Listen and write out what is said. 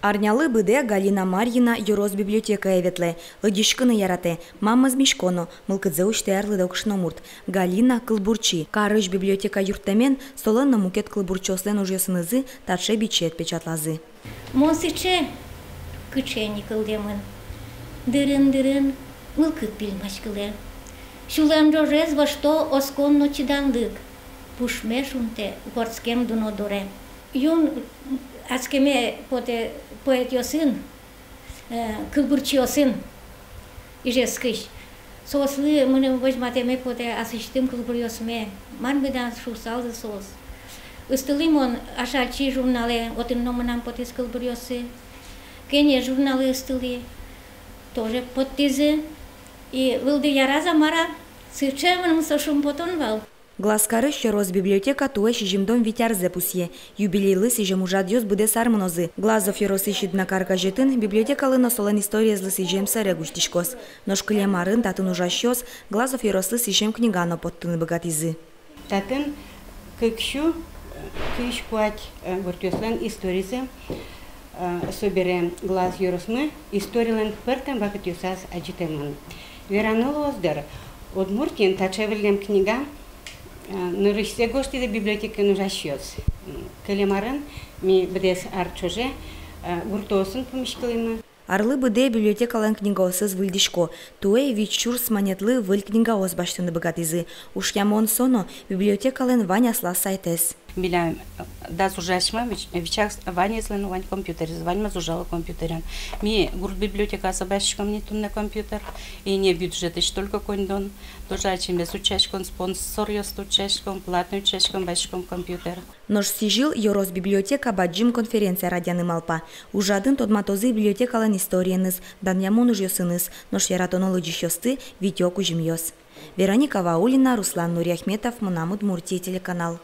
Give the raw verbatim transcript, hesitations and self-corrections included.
Арнялы быдэ Галина Марьина ёрос библиотекае ветлэ. Лыдӟиськыны яратэ. Маммыз миськоно, мылкыдзэ усьтэ арлыдо кышномурт. Галина — кылбурчи. Карысь библиотека юрттэмен солэн но мукет кылбурчиослэн ужъёсынызы таӵе бичет печатлазы. Мон сыӵе, кыӵе ни кылдэмын. Дырын-дырын мылкыд пильмаськылэ. Сюлэм ӝожез вошто оскон но чиданлык. Пушме шунтэ вордскем дуно доре. Юн адскеме потэ поэтъёсын, э, кылбурчиосын Ижевскысь. Соослы мыным возьматэме потэ асьсэлэн кылбуръёсме, мар меда шуысалзы соос. Ыстылӥ мон «Ашальчи» журналэ, отын но мынам потӥз кылбуръёсы. «Кенеш» журналэ ыстылӥ, тоже поттӥзы. И вылды яраз-а, мар-а, сыӵе мыным со шумпотон вал. Глаз карысь ёрос библиотека туэ сизьымдон вить арзэ пусъе. Юбилейлы сӥзем ужрадъёс быдэс ар мынозы. Глазов ёросысь «Иднакар» газетын библиотекалы но солэн историезлы сӥзем сэрег усьтӥськоз. Нош кылем арын татын ужасьёс Глазов ёрослы сӥзем книга но поттыны быгатӥзы. Татын кык сю кызь куать, э, гуртъёслэн историзы, э, собере Глаз ёросмы историлэн пӧртэм вакытъёсаз адӟытэмын. Вераны луоз, дыр, Удмуртиын таӵе выллем книга, э, нырысьсэ гожтӥзы библиотекаын ужасьёс. М, кылем арын ми быдэс ар ӵоже, э, гуртоосын пумиськылӥмы. Арлы быдэ библиотекалэн книгаосыз выльдӥсько. Туэ вить сюрс манетлы выль книгаос басьтыны быгатӥзы. Ушъямон со но — библиотекалэн вань аслаз сайтэз. Милям, э, дас ужасьмы, вич-, вичак ваньзылэн вань компьютерез, ваньмыз ужало компьютерен. Ми гурт библиотекаосы басьтӥськом ни туннэ компьютер, и не бюджетысь только коньдон. Тоже ачимес утчаськом, спонсоръёсты утчаськом, платной утчаськом, басьтӥськом компьютер. Нош сӥзьыл ёрос библиотека бадӟым конференция радъяны малпа. Ужрадын тодматозы библиотекалэн историеныз, данъямон ужъёсыныз, нош яратоно лыдӟисьёсты витё кузьымъёс. Вероника Ваулина, Руслан Нуриахметов, «Мынам Удмуртие» телеканал.